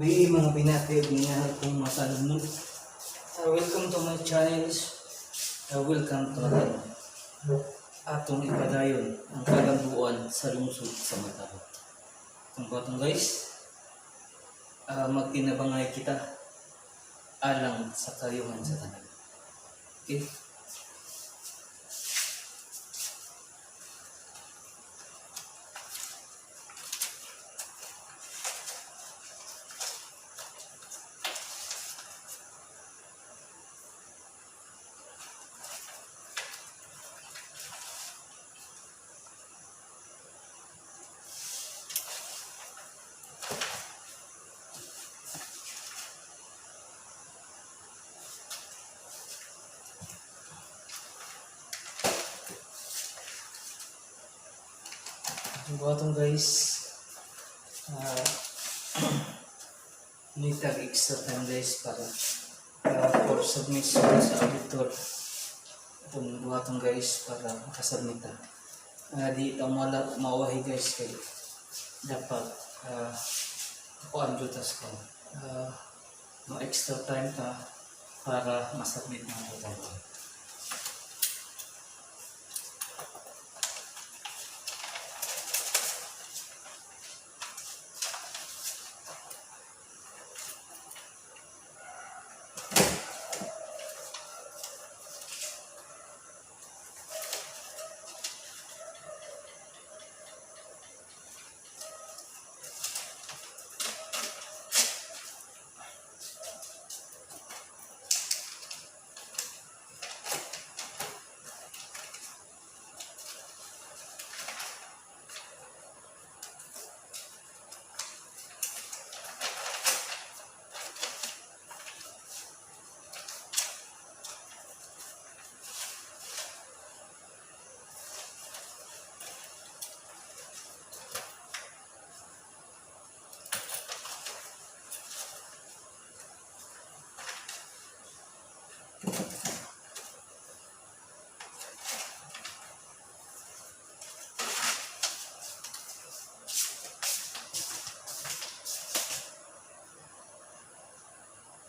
Gabii, mga binati, minahal kong masalumon. Welcome to my channels. Welcome to again. Atong ipadayon ang kalambuan sa lungsod sa Matarong. Kung batong guys, magtinabangay kita alang sa kayuhan sa tanan. Okay? Ang buhaton guys, nitag extra time guys para for submission sa auditor. Itong buhaton guys para makasubmit ta. Di ito mala mawahi guys kay dapat kuan jutas ko. Ma extra time ta para masubmit na ito.